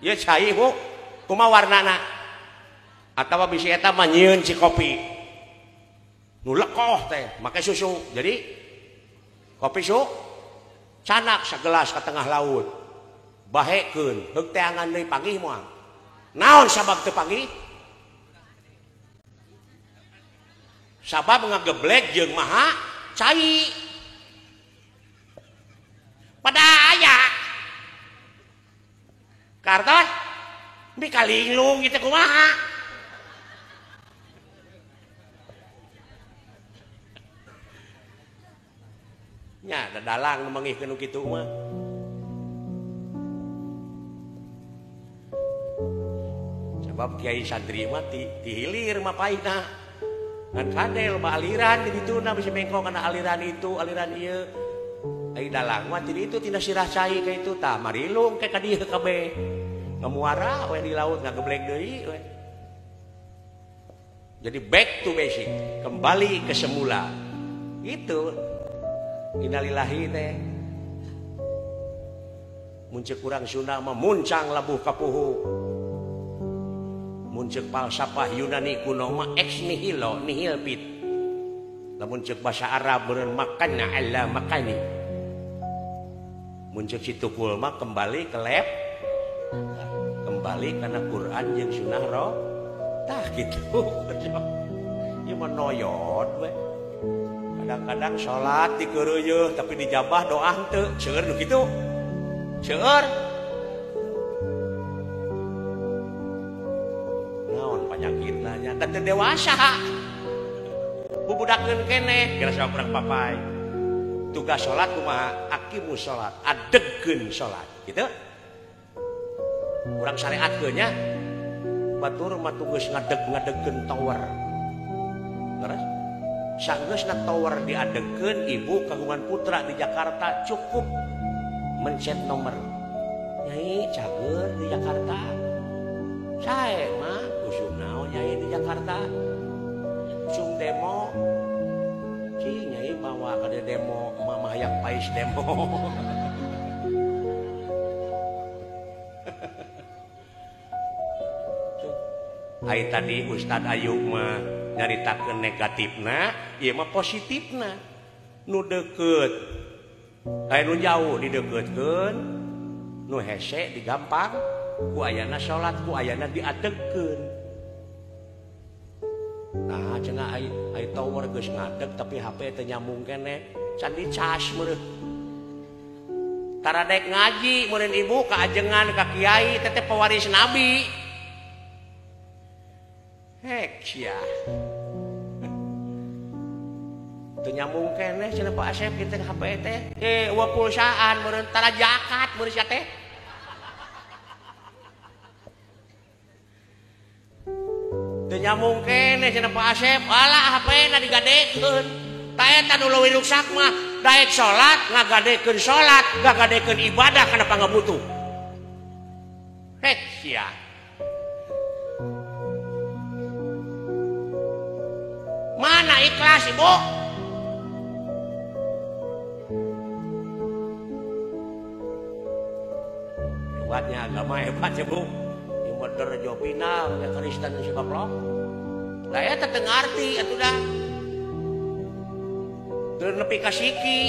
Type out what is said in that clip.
Ieu cai Bu, kumaha warnana? Atawa bisi eta mah nyieun si kopi. Nu lekoh teh, make susu. Jadi kopi su canak sagelas ka tengah laut. Bahekeun, heug teangan deui panggih moal. Naon sabab teu panggih? Sabab ngageblek jeung maha cai. Pada aya. Kartos bi kalinglung kitu kumaha? Nya dadalang nu mangihkeun nu kitu mah. Sebab kiai santri mah ti hilir mah paina. Ngan kade loba aliran di dituna bisa bengkok kana aliran itu, aliran ieu. Ai dalang mah ti ditu tina sirah cai ka itu tah marilung ke ka dieu kabeh. Ngamuara we di laut ngageblek deui we. Jadi back to basic, kembali ke semula. Itu innalillahi teh. Mun ceuk urang Sunda mah muncang labuh kapuhu. Mun ceuk falsafah Yunani kuno mah ex nihilo nihil fit. Lamun ceuk bahasa Arab beureun makanna alla makani. Mun ceuk si tukul mah kembali ke lab, kembali kana Quran jeung sunnah roh. Tah kitu. Ieu mah noyot we. Kadang-kadang salat dikeureuyeun tapi dijabah doa henteu. Seueur nu kitu. Seueur. Naon panyakitna nya da teu dewasa. Bubudakeun keneh kira sok urang papai. Tugas salat kumaha? Aqimu salat, adegkeun salat, kitu. Urang syariatkeun nya. Batur mah geus ngadeg-ngadegkeun tower. Terus sanggeusna tower diadegkeun, ibu kagungan putra di Jakarta cukup mencet nomor. Nyai cager di Jakarta. Sae mah usum naon nyai di Jakarta. Usum demo. Cing nyai bawa ka demo mamah yang pais demo. Ai tadi Ustad Ayub mah nyaritakeun negatifna, ieu mah positifna. Nu deukeut, aya nu jauh dideukeutkeun, nu hese digampang, ku ayana salat, ku ayana diadegkeun. Nah, cenah ai tower geus ngadeg tapi HP teu nyambung keneh, can dicas meureun. Taradek ngaji meureun ibu ka ajengan ka kiai teh pewaris nabi. Hek sia. Teu nyambung keneh cenah Pak Asep kitu HP teh. Eueuh pulsaan meureun tara jakat meureun sia teh. Teu nyambung keneh cenah Pak Asep. Alah HP na digadekeun. Ta eta nu leuwih ruksak mah daek salat ngagadekeun salat, ngagadekeun ibadah kana pangabutuh. Hek sia. Mana ikhlas ibu? Hebatnya agama hebat ya bu. Yang bener jopina, kayak Kristen si koplok. Lah eta teu ngarti atuh dah. Teu nepi ka siki.